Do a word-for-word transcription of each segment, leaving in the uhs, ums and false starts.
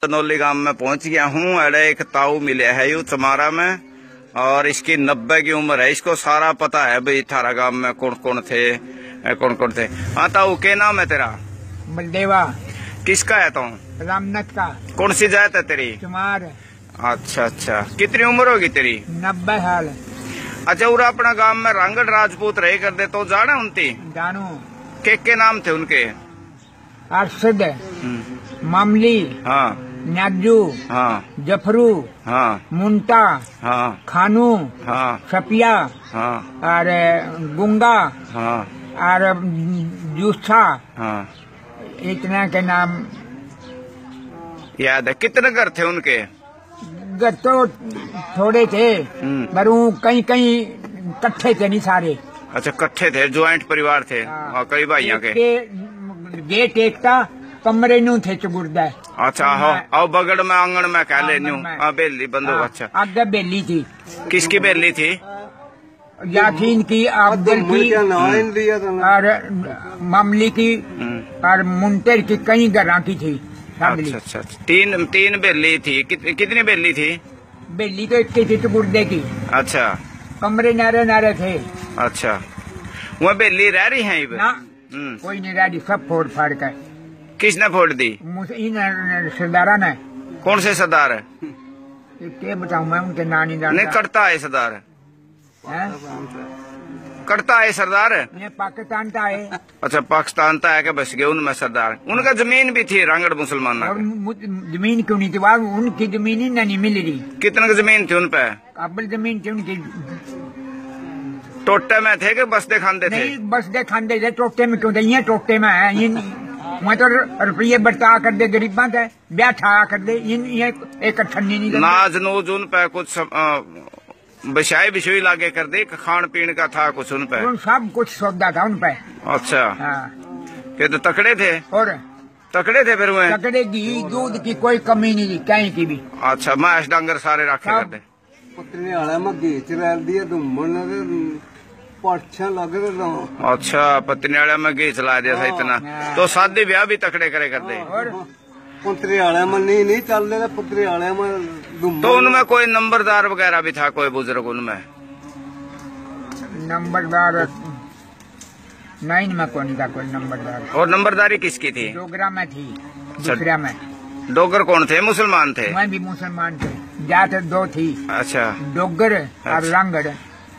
दनौली गांव में पहुंच गया हूँ। अड़े एक ताऊ मिले है यू चमारा में, और इसकी नब्बे की उम्र है। इसको सारा पता है भाई, थारा गांव में कौन कौन थे, ए, कौन कौन थे। हाँ ताऊ, के नाम है तेरा? बलदेवा। किसका है तू? रामनाथ का। कौन सी जात है तेरी? चमार। अच्छा, अच्छा, कितनी उम्र होगी तेरी? नब्बे साल। अच्छा, उरा अपना गांव में रांगड़ राजपूत रहे करते, तो जाना उनती? जानू। के के नाम थे उनके? अरशद, हम्म। मामली, हाँ। नाजू, हाँ। जफरू, हाँ। मुंटा, हाँ। खानू, हाँ। सपिया, हाँ। और गुंगा, हाँ। और जूसा। हाँ। इतना के नाम याद है। कितने घर थे उनके? घर तो थोड़े थे, हम्म। पर वो कहीं कहीं इकट्ठे थे नहीं सारे। अच्छा, इकट्ठे थे, ज्वाइंट परिवार थे। हाँ। हाँ, कई भाइयां के। एक के गेट एक था, कमरे नू थे चुगुर्दा। अच्छा, हो, हाँ। आओ बगड़ में, आंगन में कह ले न्यू। हाँ। हाँ, बेली बंदो, हाँ, अच्छा। आगे बेली थी। किसकी बेली थी? याकीन की, अब्दुल की, हम्म। और मामली की, हम्म। और मुंटेर की, कई घरां की थी family। अच्छा, अच्छा, अच्छा। तीन, तीन बेली थी। कित-, कितनी बेली थी? बेली तो एक ही थी, तो गुर्दे की। अच्छा। कमरे नारे नारे थे। अच्छा। वह बेली रह रही हैं इब? ना, हम्म। कोई नहीं रह रही, सब फोड़ फाड़ के। किसने फोड़ दी? मुस-, इन सरदारा ने। कौन से सरदार है? ये क्या बताऊं मैं, उनके नाम नहीं जानता। नहीं, कटता है सरदार। हैं? कटता है सरदार? ये पाकिस्तान का है। अच्छा, पाकिस्तान का है के बस गए उनमें सरदार। उनका जमीन भी थी रांगड़ मुसलमान और का। मु-, जमीन क्यों नहीं थी? वहाँ उनकी जमीन ही ना नहीं मिल रही। कितने की जमीन थी उन पे? काबल जमीन थी उनकी। टोटे में थे कि बसदे खांदे थे? नहीं, बसदे खांदे थे, टोटे में क्यों थे? ये टोटे में है, ये नहीं। वहाँ तो र-, रुपये बरता कर दे गरीबां के, ब्याह ठाया कर दे, ये, ये एक ठन्नी नहीं करते। नाज नूज उन पे कुछ सम-, अ, बिछाई बिछोई लागे कर दे, खान पीन का था कुछ उन पे? उन सब कुछ सौदा था उन पे। अच्छा। हाँ। ये तो तकड़े थे। और? तकड़े थे फिर वह? तकड़े, घी दूध की कोई कमी नहीं थी, कहीं की भी। अच्छा, भैंस डांगर सारे रखे सब। करते। पत्नी आले में घी चला दिया, धूमन लगे, पाछा लग रहे। अच्छा, पत्नी आले में घी चला दिया था हाँ, इतना। हाँ। तो शादी ब्याह भी तकड़े करे करते। और? पंतरे आले में नहीं, नहीं चल रहे, पंतरे आले में धूम। तो उनमें कोई नंबरदार वगैरह भी था, कोई बुजुर्ग उनमें? नंबरदार नहीं, इनमें कोई नहीं था कोई नंबरदार। और नंबरदारी किसकी थी? डोगरा में थी, अच्छा। दूसरा में। डोगर कौन थे? मुसलमान थे? मैं भी मुसलमान थे, जात दो थी। अच्छा। डोगर और अच्छा। रांगड़।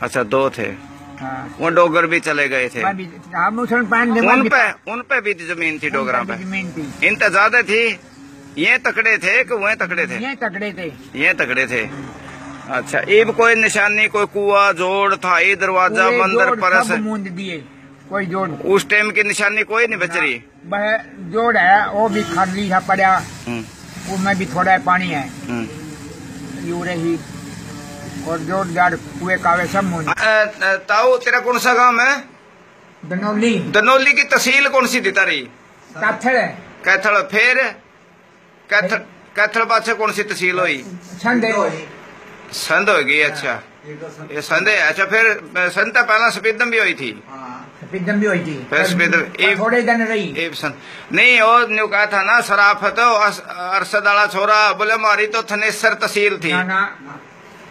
अच्छा, दो थे। हाँ। वो डोगर भी चले गए थे। मैं भी, हाँ, मुसलमान थे, मैं उन भी पे, उन पे भी जमीन थी उन डोगरा पे पे? जमीन थी। इन तो ज्यादा थी। ये तकड़े थे कि वह तकड़े थे? ये तकड़े थे। ये तकड़े थे। अच्छा, इब कोई निशानी, कोई कुआ, जोड़, थाई, दरवाजा, कुएं, मंदिर, जोड़, परस? सब मूंद दिए, कोई जोड़। उस टाइम की निशानी कोई नहीं बच रही? वह जोड़ है, वो भी खाली है पड़ा, हम्म। उसमें भी थोड़ा पानी है। हम्म। यू रही। और जोड़ जाड़ कुएं कावे सब मूंद। अ, अ, ताऊ, तेरा कौन सा गांव है? दनौली। दनौली की तहसील कौन सी थी तारी? कैथल है। कैथल, फिर? कैथल, कैथल पाछे कौन सी तहसील हुई? संध। संध हो गई, अच्छा। ये संध है। अच्छा, फिर, अ, संध तो पहला सफेदम भी हुई थी? हाँ। सफेदम भी हुई थी। फिर सफेदम, पर इब, थोड़े दिन रही। इब संध। नहीं, वो न्यू कहा था ना, शराफत, अस-, अरशद वाला छोरा, बोले, "हमारी तो थनेसर तहसील थी।" ना, ना, ना।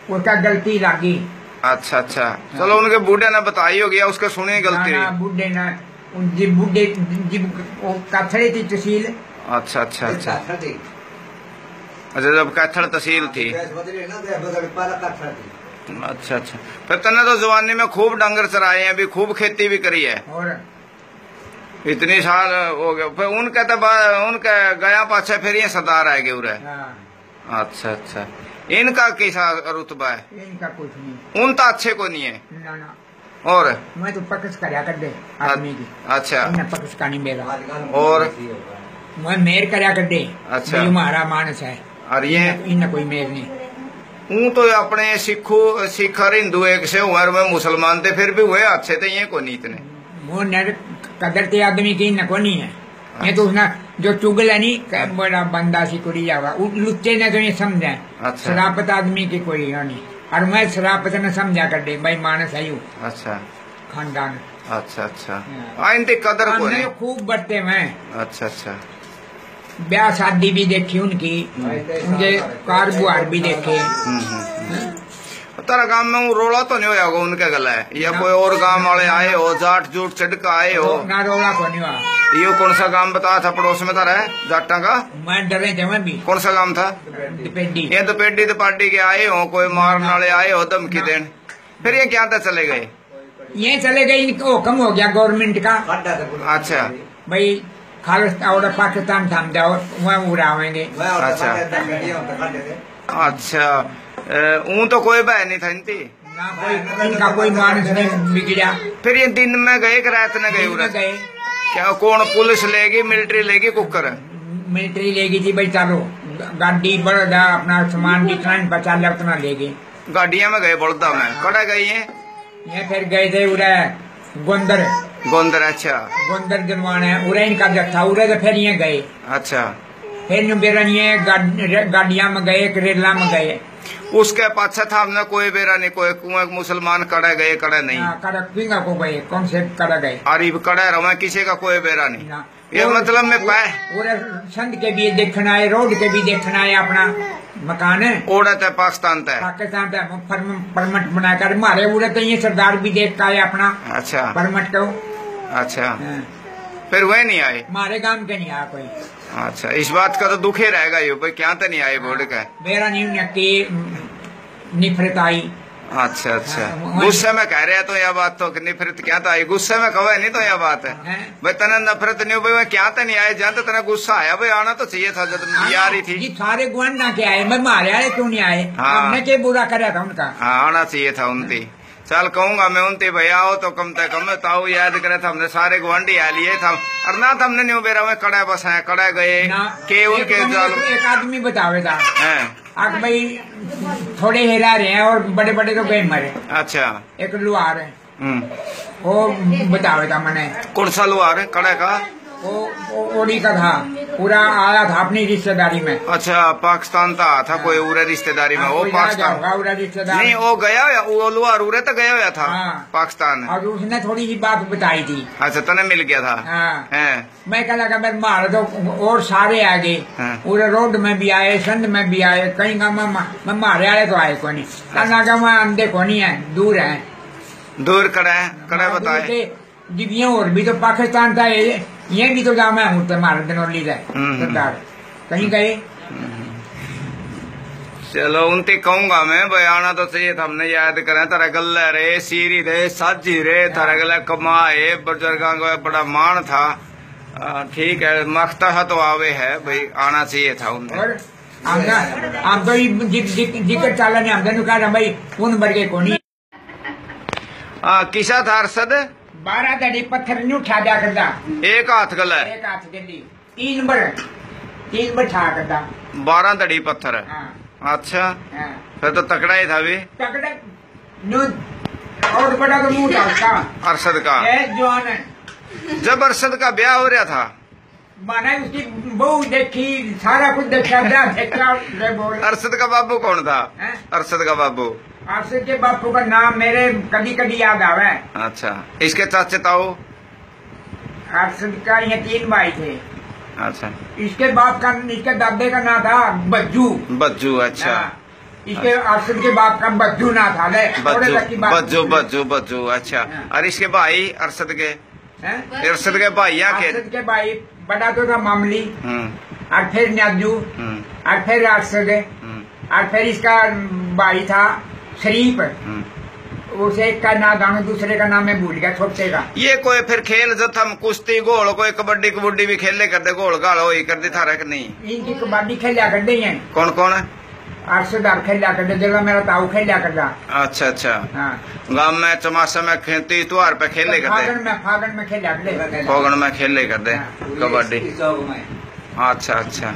उसका गलती लागी। अच्छा, अच्छा। हाँ। चलो, उनके बूढ़े ने बताई होगी, उसके सुनी गलती ना, ना, हुई। बूढ़े ना, उन जिब बूढ़े, जिब वो काथड़े थी तहसील। अच्छा, अच्छा, अच्छा। काथड़े। अच्छा, जब कैथल तहसील थी। गैस बदली ना, गैस बदल, पहला काथड़ा थी। अच्छा, अच्छा। फिर तन्ने तो जवानी में खूब डंगर चराए हैं, भी खूब खेती भी करी है। और? इतनी साल हो गए, फिर उनके तो बा-, उनके गया पाछे फिर ये सरदार आ गए उरे। हाँ। अच्छा, अच्छा। इनका कैसा रुतबा है? इनका कुछ नहीं। उन तो अच्छे को नहीं है। ना, ना। और? मैं तो पकस करया कर दे आदमी की। अच्छा। इन्हें पकस का नहीं मेरा। और? मैं मेर करया कर दे। अच्छा। ये हमारा मानस है। और ये? इन्हें, इन्हें कोई मेर नहीं। ऊं तो अपने सिखो, सिख और हिंदू एक से हुए और मैं मुसलमान थे, फिर भी हुए अच्छे थे, ये को नहीं इतने। वो नर कदर ते आदमी की इन्हें को नहीं है। ये तो उसने जो चुगल है नहीं, कै बड़ा बंदा सी कुड़ी जावा। उ-, लुच्चे ने तो ये समझे। अच्छा। शराफत आदमी की कोई है नहीं। और मैं शराफत ने समझा कर दे, भाई मानस है यू। अच्छा। खानदान। अच्छा, अच्छा। हाँ। आ, इनकी कदर को हमने नहीं। खूब बरते हैं। अच्छा, अच्छा। ब्याह शादी भी देखी उनकी, उनके कार बुहार भी देखे। हम्म, हम्म, हम्म। तारा गांव में वो रोला तो नहीं होया होगा उनके गले, या कोई और गांव वाले आए हो, जाट जूट चढ़ के आए हो? ना, रोला को नहीं हुआ। ये कौन सा गांव बताया था पड़ोस में तारा, जाटा का? मैं डरे थे मैं भी। कौन सा गांव था? दुपेडी। ये दुपेडी दुपाडी के आए हो, कोई मारने वाले आए हो, धमकी देन, फिर ये क्या था चले गए? ये चले गए, इनको हुक्म हो गया गवर्नमेंट का। अच्छा। भाई, खालिस्तान और पाकिस्तान थाम जाओ, वहाँ उड़ावेंगे। अच्छा। अच्छा। ए, ऊं तो कोई भय नहीं था इनती। ना कोई, इनका कोई मानस नहीं बिगड़ा। फिर ये दिन में गए कि रात में गए दिन में उधर? गए। क्या कौन पुलिस लेगी, मिलिट्री लेगी, कुकर? मिलिट्री लेगी जी भाई, चलो, ग-, गाड़ी, बड़दा, अपना सामान जितना बचा लिया उतना लेगी। गाड़ियां में गए, बड़दा में। कड़ा गए ये? ये फिर गए थे उरे गोंदर। गोंदर, अच्छा। गोंदर दिलवाने, उरे इनका जत्था, उरे तो फिर ये गए। अच्छा। फिर न्यू बेरा ये गाड-, रे-, गाड़ियां में गए, एक रेला में गए। उसके पाछे था हमने कोई बेरा नहीं, कोई कुएं मुसलमान कड़े गए, कड़े नहीं। हाँ, कड़े किंगा को गए, कौन से कड़े गए? और इब कड़े रहे, किसी का कोई बेरा नहीं। ना। ये और मतलब में वो, पाए। और संद के भी देखना है, रोड के भी देखना है, अपना मकान है। ओड़ा ते पाकिस्तान ते। पाकिस्तान ते परम-, परमट बनाकर मारे उड़े तो ये सरदार भी देख का है अपना। अच्छा। परमट को। अच्छा। हाँ। फिर वह नहीं आए? मारे गांव के नहीं आया कोई। अच्छा, इस बात का तो दुख ही रहेगा यो भाई, क्या तो नहीं आए बोर्ड का? मेरा नहीं उन्हें के, उम, निफरत आई। अच्छा, अच्छा। हाँ, वो गुस्से में कह रहे तो यह बात तो कि निफरत क्या तो आई, गुस्से में कहे नहीं तो यह बात है। हैं? भाई, तने नफरत नहीं हो भाई, मैं क्या तो नहीं आए, जहाँ तो तने गुस्सा आया भाई, आना तो चाहिए था जब हाँ, यारी थी। जी, सारे गुआंढा के आए, मैं मारे आए क्यों नहीं आए? हाँ। हमने के बुरा करा था उनका? हाँ, आना चाहिए था उनती। चल, कहूंगा मैं उनती, भाई, आओ तो कम से कम, ताऊ याद करे था, हमने सारे गुआंढी आ लिए था, और ना तो हमने न्यू बेरा में कड़ा बसाया, कड़ा गए, ना, के एक उनके दम जाल एक, एक आदमी बतावे था। हैं। आग भाई, थोड़े हेरा रहे हैं और बड़े बड़े तो गए मरे। अच्छा। एक लुहार है। हम्म। वो बतावे था मने। कौन सा लुहार है? कड़ा का? वो, वो ओड़ी का था। पूरा आया था अपनी रिश्तेदारी में। अच्छा, पाकिस्तान का था कोई उरे रिश्तेदारी में, हाँ, वो कोई आ पाकिस्तान। जाओगा, उरे रिश्तेदार। नहीं, वो गया होया, वो लुहार उरे तो गया होया था, हाँ। पाकिस्तान। और उसने थोड़ी सी बात बताई थी। अच्छा, तने मिल गया था? हाँ। हैं। मैं कह लगा, "मेरे मारे तो और सारे आ गए, हाँ। पूरे रोड में भी आए, संद में भी आए, कहीं का मैं, मैं मारे वाले तो आए कोनी।" कहने लगा, "मैं आंदे कोनी है, दूर है।" दूर कड़ा है, कड़ा हाँ, बताए। दूर थे, जिबियां और भी तो पाकिस्तान था, ये, ये भी तो गाँव में हूँ, तो मारे दनौली का हम्म, हम्म। सरदार, कहीं गए। हम्म। चलो, उनते कहूंगा मैं, भाई, आना तो चाहिए था, हमने याद करें, तारा गल्ला रे, सीरी रे, साझी रे, तारा गला कमा है, बुजुर्गां को बड़ा मान था। आ, ठीक है, मख्ता है तो आवे है भाई, आना चाहिए था उनने। और हम ना, हम तो ये जिक, जिक, जिक्र चाला ने हमने कहा ना भाई, उन वर्गे कोनी। आ, किसा था अरसद? बारह धड़ी पत्थर न्यू ठा दिया करदा। एक हाथ गला है? एक हाथ गली। तीन बर, तीन बर ठा करदा। बारह धड़ी पत्थर है? हाँ। अच्छा। हाँ। फिर तो तकड़ा ही था भी। तकड़ा, न्यू, और बड़ा तो मुंह था उसका। अरसद का? ए, जवान है। जब अरसद का ब्याह हो रहा था, माने उसकी बहू देखी, सारा कुछ देखा, ब्याह देखा, ले बोल। अरसद का बाबू कौन था? हैं? अरसद का बाबू? अरसद के बापू का नाम मेरे कभी-कभी याद आवे। अच्छा, इसके चाचे ताऊ? अरसद का ये तीन भाई थे। अच्छा। इसके बाप का, इसके दादे का नाम था बज्जू। बज्जू, अच्छा। हाँ। इसके अरसद के बाप का बज्जू ना था, ले, थोड़े बज्जू, तक की बात। बज्जू, बज्जू, बज्जू, अच्छा। हाँ। और इसके भाई अरसद के? हैं? अरसद के भाई या के? अरसद के भाई, बड़ा तो था मामली, हम्म। और फिर न्याजू, हम्म। और फिर अरसद, हम्म। और फिर इसका भाई था शरीफ। हम्म। उसे एक का नाम जानो, दूसरे का नाम मैं भूल गया, छोटे का। ये कोई फिर खेल जब हम कुश्ती, घोल, कोई कबड्डी, कबड्डी भी खेले करते, घोल घाल हो ही करते थारा कि नहीं? इनकी कबड्डी खेलिया करते हैं। कौन कौन? अरसद और खेलिया करते, जगह मेरा ताऊ खेलिया करता। अच्छा, अच्छा। हाँ। गांव में चमासा में खेती त्योहार पे खेले करते? फागण में, फागण में खेलिया करते। फागण में खेले करते हाँ। कबड्डी। इस चौक में। अच्छा, अच्छा।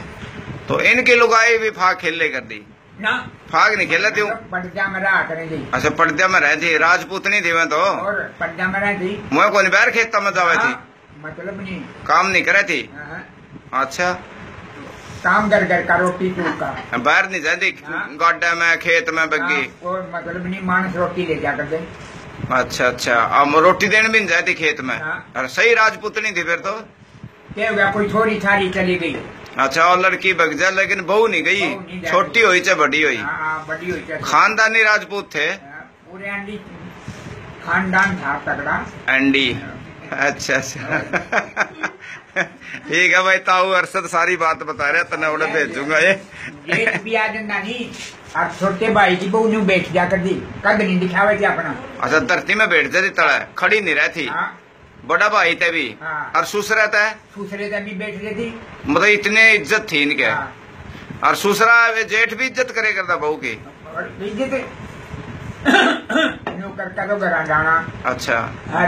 तो इनकी लुगाई भी फाग खेले करती? ना। फाग नहीं खेलती हूँ? पड़द्या में रहा करें जी। अच्छा, पड़द्या में रहती, राजपूतनी थी मैं तो। और पड़द्या में रहती। मैं कौन बाहर खेता में जावे थी? हाँ। मतलब नहीं। काम नहीं करे थी? हाँ। अच्छा। काम घर, घर का रोटी टूक का। बाहर नहीं जाती? हाँ। गाड्डे में, खेत में बग्गी? हाँ, कोई मतलब नहीं, मानस रोटी ले जा कर दे। अच्छा, अच्छा। हम रोटी देने भी नहीं जाती खेत में? हाँ। और सही राजपूतनी थी फिर तो। के हो गया, कोई छोरी छारी चली गई। अच्छा, और लड़की भग जा, लेकिन बहू नहीं गई। बहू नहीं जा छोटी रही। हुई चाहे बड़ी हुई। हाँ, हाँ, बड़ी हुई चाहे। खानदानी राजपूत थे। हाँ, पूरे एंडी खानदान था तगड़ा। एंडी। अच्छा, अच्छा। ठीक है भाई, ताऊ अरशद सारी बात बता रहे, तने उड़े भेजूंगा ये। जेठ भी आ जाता नहीं, और छोटे भाई की बहू न्यू बैठ जा कर दी, कद नहीं दिखावे थे अपना। अच्छा, धरती में बैठ जाती तले, खड़ी नहीं रहती। हाँ। बड़ा भाई ते भी। हाँ। और सुसरा ते? सुसरे ते भी बैठ लेती। मतलब इतने इज्जत थी इनके। हाँ। और सुसरा वे जेठ भी इज्जत करे करता बहू की। और इज्जत न्यू करके तो घर आ जाना। अच्छा। और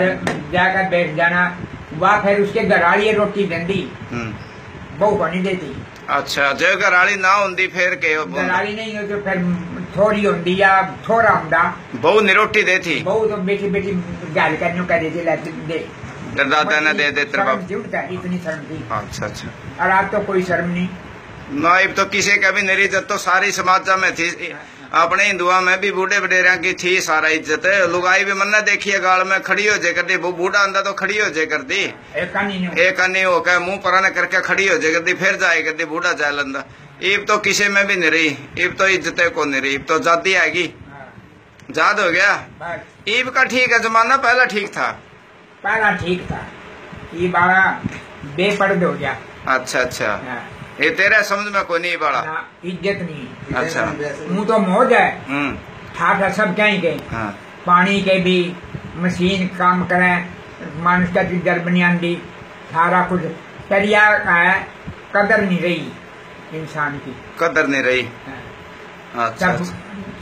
जाकर बैठ जाना। वह फिर उसके घर वाली रोटी देंदी। हम्म। बहू को नहीं देती। अच्छा, जो घर वाली ना होंदी फिर के वो घर वाली नहीं हो तो फिर छोरी होंदी या छोरा होंदा। बहू नहीं रोटी देती। बहू तो बैठी बैठी गाल कर न्यू कर देती, "ले दे।" तेरे दादा ने दे दे, तेरे शर्म बाप। थी उनका, इतनी शर्म थी। अच्छा, अच्छा। और आप तो कोई शर्म नहीं। ना, इब तो किसी का भी नहीं रही, जब तो सारी समाजा में थी। अपने हिंदुआ में भी बूढ़े वडेरिया की थी सारा इज्जत। लुगाई भी मन्ने देखी है, गाल में खड़ी हो जाए कर दी, वो बूढ़ा आंदा तो खड़ी हो जाए कर दी। एक कानी न्यू। एक कानी होके मुंह पराने करके खड़ी हो जाए कर दी, फिर जाए कर दी, बूढ़ा जाए लंदा। इब तो किसी में भी नहीं रही, इब तो इज्जत को नहीं रही, इब तो जाती आएगी। हाँ। याद हो गया? बस। ईब का ठीक है जमाना, पहला ठीक था। पहला ठीक था, ये बाला बेपर्द हो गया। अच्छा, अच्छा। हाँ। ये तेरे समझ में कोई नहीं बाला? ना, इज्जत नहीं। अच्छा। मुंह तो मौज है। हम्म। ठाठा सब कहीं के। हाँ। पानी के भी मशीन काम करे, मानस का भी जर बनियान दी, सारा कुछ तरिया का है, कदर नहीं रही। इंसान की कदर नहीं रही। हाँ। अच्छा, सब अच्छा।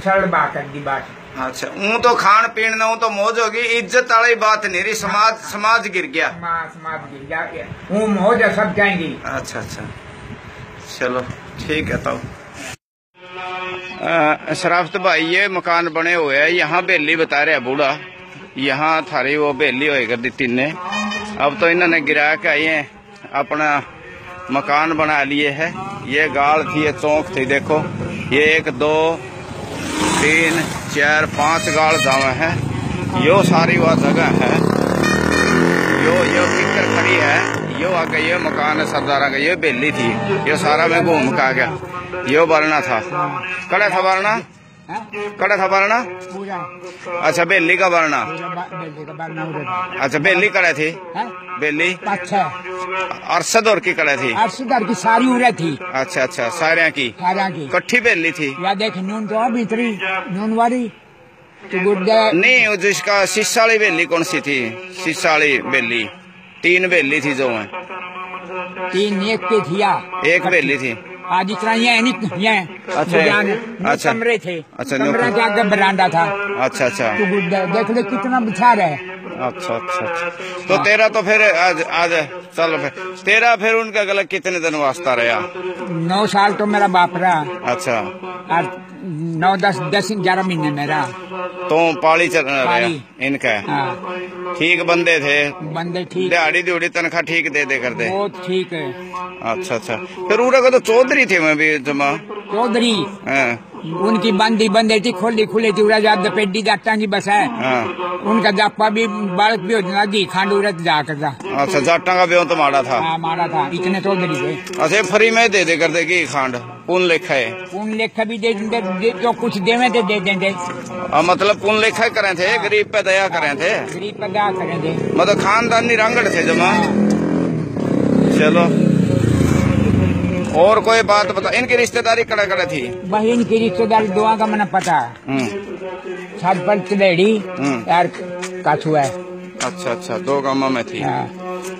सरल बात है दी बात। अच्छा, ऊं तो खान पीन ने ऊं तो मौज होगी, इज्जत वाली बात नहीं रही, समाज, समाज गिर गया। समाज, समाज गिर गया, ऊं मौज है, सब जाएंगी। अच्छा, अच्छा, चलो ठीक है। तो अ, शराफत भाई, ये मकान बने हुए हैं, यहाँ बेली बता रहा बूढ़ा, यहाँ थारी वो बेली होए कर दी तीन ने। अब तो इन्होंने गिरा के आए हैं, अपना मकान बना लिए है। ये गाल थी, ये चौक थी, देखो, ये एक, दो, तीन, चार, पांच गाल जावे हैं। यो सारी वह जगह है, यो, यो किकर खड़ी है, यो आगे ये मकान है सरदारा का, ये बेली थी, ये सारा मैं घूम के आ गया। यो बरना था। कड़ा था बरना? हाँ? कड़ा था बरना? पूरा। अच्छा, बेली का बरना। पूरा बा-, बेली का बरना उधर। अच्छा, बेली कड़ा थी? हाँ? बेली? पाँच छः। अरशद और की कड़ा थी? अरशद और की सारी उरे थी। अच्छा, अच्छा, सारियां की? सारियां की। कट्ठी बेली थी? या देख, नून तो भीतरी, नून वाली। तो गुड्डे नहीं, वो जिसका शीशा वाली बेली कौन सी थी? शीशा वाली बेली। तीन बेली थी जो हैं। तीन एक पे थिया। एक बेली थी। आज इतना ये है नहीं, ये अच्छा, जान, ये अच्छा। कमरे थे। अच्छा, कमरे नौकर। के आगे बरांडा था। अच्छा, अच्छा। तो गुड्डे देख ले कितना बिछा रहे। अच्छा, अच्छा, अच्छा। तो तेरा तो फिर आज, आज चल फिर, तेरा फिर उनका गला कितने दिन वास्ता रहा? नौ साल तो मेरा बाप रहा। अच्छा। और नौ, दस, दस, ग्यारह महीने में रहा। तो पाली चल रहा पाली। इनका? हाँ। ठीक बंदे थे? बंदे ठीक। दिहाड़ी दिहूड़ी तनख्वाह ठीक दे दे करते? बहुत ठीक है। अच्छा, अच्छा। फिर उरा का तो चौधरी थे मैं भी जमा। चौधरी? हाँ। उनकी बंदी बंदे थी, खोली खुले थी, उरा जात पेडी जाटा की बस है। हाँ। उनका जापा भी बालक भी हो जाना, घी खांड उरत जा करता। अच्छा, जाटा का ब्यों तो माड़ा था? हाँ, माड़ा था, इतने चौधरी थे। अच्छा, फ्री में दे दे करते घी खांड? कौन लेखा है? कौन लेखा भी दे देंगे, दे, जो कुछ देवे थे, दे देंगे। हाँ, मतलब कौन लेखा करें थे, गरीब पे दया करें थे। गरीब पे दया करें थे। मतलब खानदानी रंगड़ थे जमा। हाँ। चलो, और कोई बात बता, इनकी रिश्तेदारी कड़ा कड़ा थी? बहन की रिश्तेदारी दुआ का मना पता। हम्म। छत पर चढ़ेड़ी हम्म। यार, काछुआ है। अच्छा, अच्छा, दो गामा में थी। हाँ।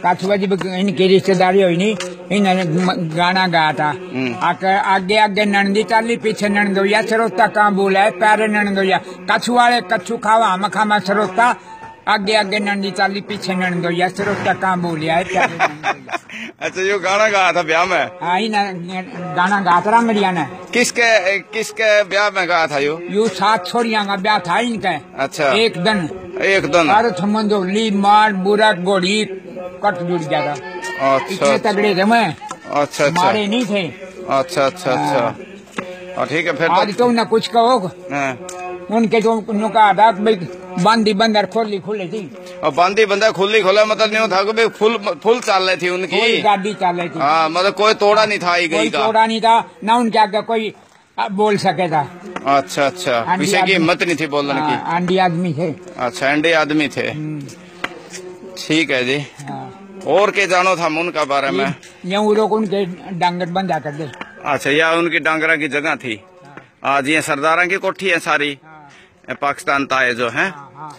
काछुआ जी, इनकी रिश्तेदारी हुई नहीं, इन्होंने म-, गाना गाया था। हम्म। आके, आगे आगे नंदी चाली, पीछे नंदोया, सरोता कहाँ बोला है, प्यारे नंदोया। कछु वाले कछु खावा, मखामा सरोता, आगे आगे नंदी चाली, पीछे नंदोया, सरोता कहाँ बोलिया है, प्यारे नंदोया। अच्छा, यो गाना गाया था ब्याह में? हाँ, इन्हें गाना गात रंगड़िया ने। किसके, किसके ब्याह में गाया था यो? यो सात छोरियां का ब्याह था इनका। अच्छा। एक दिन। एक दिन। अरे थमन जो ली मार बुरा घोड़ी कट जुड़ गया था। अच्छा, इतने अच्छा। तगड़े थे मैं। अच्छा, अच्छा। मारे नहीं थे। अच्छा, अच्छा, अच्छा। हाँ। हाँ, ठीक है, फिर तो आज तो ना कुछ कहो। हाँ। उनके जो न्यू का आधा भाई बांदी बंदर खोली खुले थी। और बांदी बंदर खुली खुले, मतलब न्यू था कि भाई फुल, फुल चाल रही थी उनकी। कोई गाड़ी चाल रही थी। हाँ, मतलब कोई तोड़ा नहीं था आई गई कोई का। तोड़ा नहीं था, ना उनके आगे कोई, आ, बोल सके था। अच्छा, अच्छा, आंधी किसी की आदमी। हिम्मत नहीं थी बोलने की। हाँ, आंधी आदमी थे। अच्छा, आंधी आदमी थे। हम्म। ठीक है जी। हाँ। और के जानो था उनका बारे में? ये, ये वो लोग उनके डांगर बंधा कर दे। अच्छा, या उनकी डांगरा की जगह थी। हाँ। आज ये सरदारा की कोठी है सारी। हाँ। ए, पाकिस्तान ताए जो हैं। हाँ, हाँ।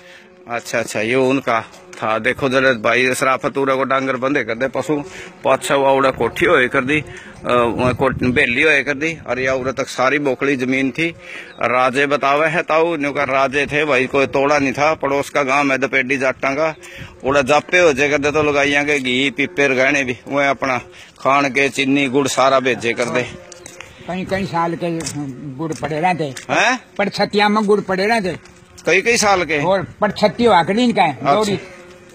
अच्छा, अच्छा, ये उनका था। देखो जरा भाई, शराफत उरे को डांगर बंदे कर दे, पशु पाछे वो उड़े कोठी होए कर दी, अ, वो कोठ-, बेली होए कर दी, और या उरे तक सारी बोकली जमीन थी। राजे बतावे है ताऊ, न्यू का राजे थे भाई, कोई तोड़ा नहीं था। पड़ोस का गांव है दपेडी जाटां का, उड़े जापे हो जे कर दे तो लुगाइयां के घी, पीपे, गहने भी, वो अपना खान के चीनी, गुड़ सारा भेजे कर दे। कई, कई साल के गुड़ पड़े रहते। हैं? पड़छतिया में गुड़ पड़े रहते। कई कई साल के? और पड़छत्ती हुआ करीन का है, अच्छा। दौड़ी।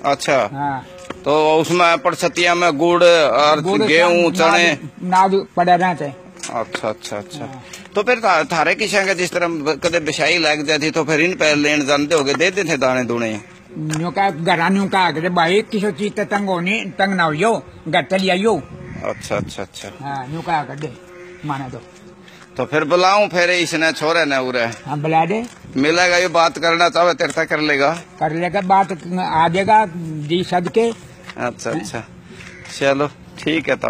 अच्छा। हाँ। तो उसमें पड़छतिया में गुड़ और गुड़, गेहूं, अनाज, चने? अनाज पड़ा रहते। अच्छा, अच्छा, अच्छा। हाँ। तो फिर था-, थारे किसा के जिस तरह ब-, कदे बिछाई लग जाती तो फिर इन पे लेन जानते होगे, देते थे दाने दूने? न्यू का घरा न्यू का आके, भाई किसी चीज ते तंग होनी, तंग ना होइयो, घर चली आइयो। अच्छा, अच्छा, अच्छा। हाँ, न्यू का आके दे, माने तो। तो फिर बुलाऊं फिर इसने, छोरे ने उरे? हाँ, बुला दे। मिलेगा, ये बात करना चाहे तेरे तक कर लेगा? कर लेगा बात, आ जाएगा जी सद के। अच्छा, अच्छा, चलो ठीक है तब।